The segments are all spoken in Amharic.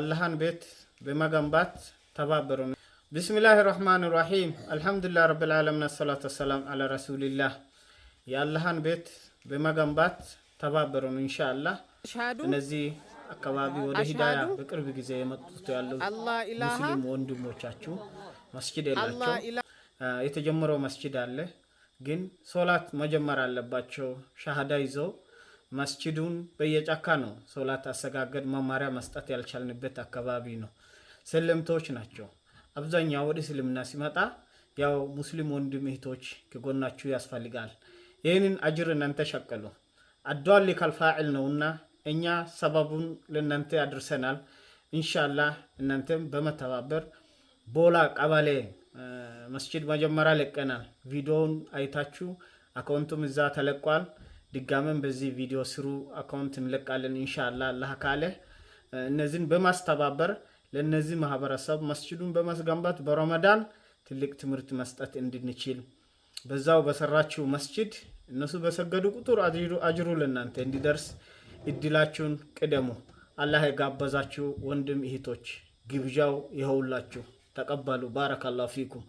አላህን ቤት በመገንባት ተባበሩ። بسم الله الرحمن الرحيم الحمد لله رب العالمين الصلاة والسلام على رسول الله። የአላህን ቤት በመገንባት ተባበሩን። ኢንሻአላህ أشهد እነዚህ አካባቢ ወደ ሂዳያ أشهد በቅርብ ጊዜ የመጡት ያሉት أن لا إله ሙስሊም ወንድሞቻችሁ መስጂድ أن لا የላቸው። إله የተጀመረው መስጂድ አለ፣ ግን ሶላት መጀመር አለባቸው። ሻሃዳ ይዘው መስጂዱን በየጫካ ነው ሶላት አሰጋገድ መማሪያ መስጠት ያልቻልንበት አካባቢ ነው። ሰለምቶች ናቸው አብዛኛው። ወደ እስልምና ሲመጣ ያው ሙስሊም ወንድም እህቶች ከጎናችሁ ያስፈልጋል። ይህንን አጅር እናንተ ሸቀሉ። الدال كالفاعل ነውና እኛ ሰበቡን ለእናንተ አድርሰናል። ኢንሻላህ እናንተም በመተባበር ቦላ ቀበሌ መስጂድ መጀመሪያ ለቀናል። ቪዲዮውን አይታችሁ አካውንቱም እዛ ተለቋል። ድጋሜም በዚህ ቪዲዮ ስሩ አካውንት እንለቃለን ኢንሻአላህ አላህ ካለ። እነዚህን በማስተባበር ለእነዚህ ማህበረሰብ መስጂዱን በማስገንባት በረመዳን ትልቅ ትምህርት መስጠት እንድንችል፣ በዛው በሰራችው መስጂድ እነሱ በሰገዱ ቁጥር አጅሩ ለእናንተ እንዲደርስ እድላችሁን ቅደሙ። አላህ የጋበዛችሁ ወንድም እህቶች ግብዣው ይኸውላችሁ ተቀበሉ። بارك الله فيكم።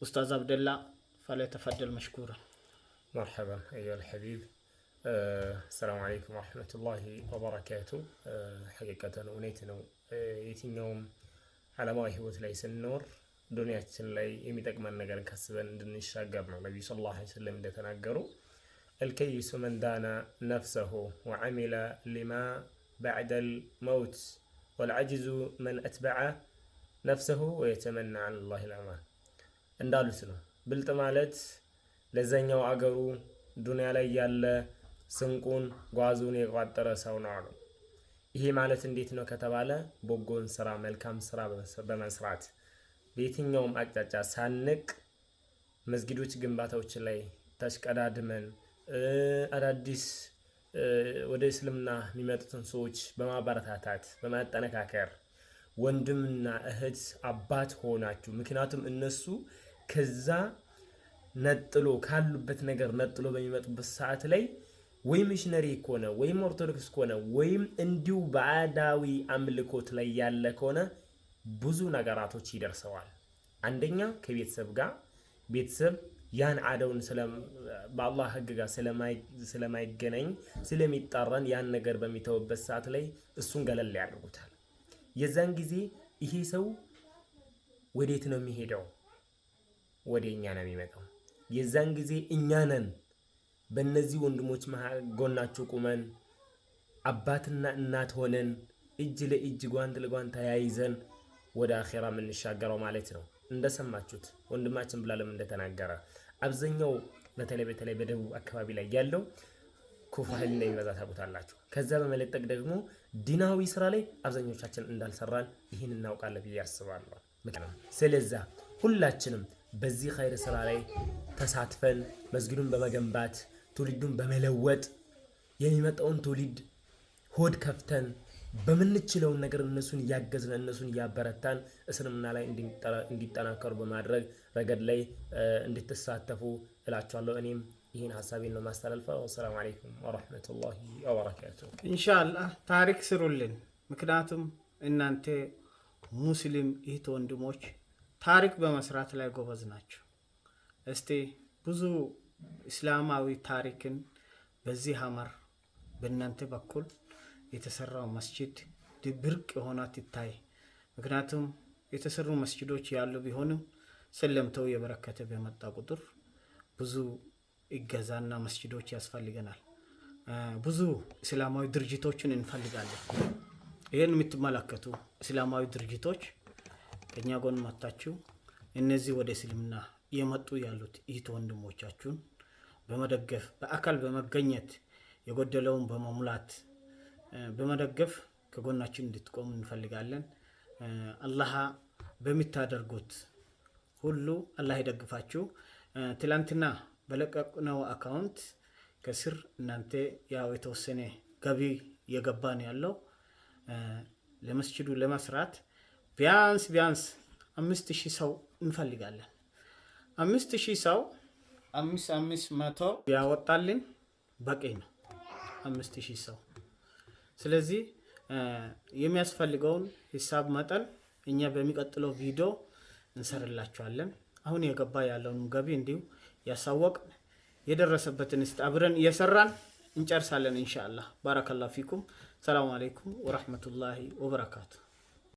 ኡስታዝ አብደላ فليتفضل مشكورا። مرحبا أيها الحبيب، السلام عليكم ورحمة الله وبركاته። ሐቂቀተን እውነት ነው። የትኛውም ዓለማዊ ህይወት ላይ ስንኖር ዱንያችን ላይ የሚጠቅመን ነገር ከስበን እንድንሻገር ነው። ነቢዩ صلى الله عليه وسلم እንደተናገሩ الكيس من دان نفسه وعمل لما بعد الموت والعاجز من أتبع نفسه ويتمنى على الله الأماني እንዳሉት ነው። ብልጥ ማለት ለዛኛው አገሩ ዱንያ ላይ ያለ ስንቁን ጓዙን የቋጠረ ሰው ነው አሉ። ይሄ ማለት እንዴት ነው ከተባለ በጎን ስራ፣ መልካም ስራ በመስራት፣ በየትኛውም አቅጣጫ ሳንቅ መስጊዶች ግንባታዎች ላይ ተሽቀዳድመን፣ አዳዲስ ወደ እስልምና የሚመጡትን ሰዎች በማበረታታት፣ በማጠነካከር፣ ወንድምና እህት አባት ሆናችሁ፣ ምክንያቱም እነሱ ከዛ ነጥሎ ካሉበት ነገር ነጥሎ በሚመጡበት ሰዓት ላይ ወይ ሚሽነሪ ከሆነ ወይም ኦርቶዶክስ ከሆነ ወይም እንዲሁ ባዕዳዊ አምልኮት ላይ ያለ ከሆነ ብዙ ነገራቶች ይደርሰዋል። አንደኛ ከቤተሰብ ጋር፣ ቤተሰብ ያን አደውን በአላህ ሕግ ጋር ስለማይገናኝ፣ ስለሚጣረን ያን ነገር በሚተውበት ሰዓት ላይ እሱን ገለል ያደርጉታል። የዛን ጊዜ ይሄ ሰው ወዴት ነው የሚሄደው? ወደ እኛ ነው የሚመጣው። የዛን ጊዜ እኛ ነን በእነዚህ ወንድሞች ጎናቸው ቁመን፣ አባትና እናት ሆነን፣ እጅ ለእጅ ጓንት ለጓንት ተያይዘን ወደ አኼራ የምንሻገረው ማለት ነው። እንደሰማችሁት ወንድማችን ብላለም እንደተናገረ አብዛኛው በተለይ በተለይ በደቡብ አካባቢ ላይ ያለው ክፉ ኃይል እንደሚበዛ ታውቁታላችሁ። ከዛ በመለጠቅ ደግሞ ዲናዊ ስራ ላይ አብዛኞቻችን እንዳልሰራን ይህን እናውቃለን ብዬ አስባለሁ። ስለዛ ሁላችንም በዚህ ኸይር ስራ ላይ ተሳትፈን መስጊዱን በመገንባት፣ ትውልዱን በመለወጥ፣ የሚመጣውን ትውልድ ሆድ ከፍተን በምንችለውን ነገር እነሱን እያገዝን፣ እነሱን እያበረታን እስልምና ላይ እንዲጠናከሩ በማድረግ ረገድ ላይ እንድትሳተፉ እላችኋለሁ። እኔም ይህን ሀሳቤን ነው ማስተላልፈው። السلام عليكم ورحمة الله وبركاته። ኢንሻአላህ ታሪክ ስሩልን። ምክንያቱም እናንተ ሙስሊም እህት ወንድሞች ታሪክ በመስራት ላይ ጎበዝ ናቸው። እስቲ ብዙ እስላማዊ ታሪክን በዚህ ሀመር በእናንተ በኩል የተሰራው መስጂድ ብርቅ የሆና ትታይ። ምክንያቱም የተሰሩ መስጂዶች ያሉ ቢሆንም ሰለምተው የበረከተ በመጣ ቁጥር ብዙ እገዛና መስጂዶች ያስፈልገናል። ብዙ እስላማዊ ድርጅቶችን እንፈልጋለን። ይህን የምትመለከቱ እስላማዊ ድርጅቶች ከኛ ጎን መታችሁ እነዚህ ወደ እስልምና እየመጡ ያሉት እህት ወንድሞቻችሁን በመደገፍ፣ በአካል በመገኘት የጎደለውን በመሙላት፣ በመደገፍ ከጎናችን እንድትቆሙ እንፈልጋለን። አላህ በምታደርጉት ሁሉ አላህ ይደግፋችሁ። ትላንትና በለቀቅነው አካውንት ከስር እናንተ ያው የተወሰነ ገቢ እየገባ ነው ያለው። ለመስጅዱ ለመስራት ቢያንስ ቢያንስ 5,000 ሰው እንፈልጋለን። 5,000 ሰው አምስት አምስት መቶ ያወጣልን በቂ ነው። 5,000 ሰው። ስለዚህ የሚያስፈልገውን ሂሳብ መጠን እኛ በሚቀጥለው ቪዲዮ እንሰርላችኋለን። አሁን የገባ ያለውን ገቢ እንዲሁ ያሳወቅ የደረሰበትን እስቲ አብረን እየሰራን እንጨርሳለን ኢንሻአላህ። ባረከላሁ ፊኩም። ሰላሙ አለይኩም ወራህመቱላሂ ወበረካቱ።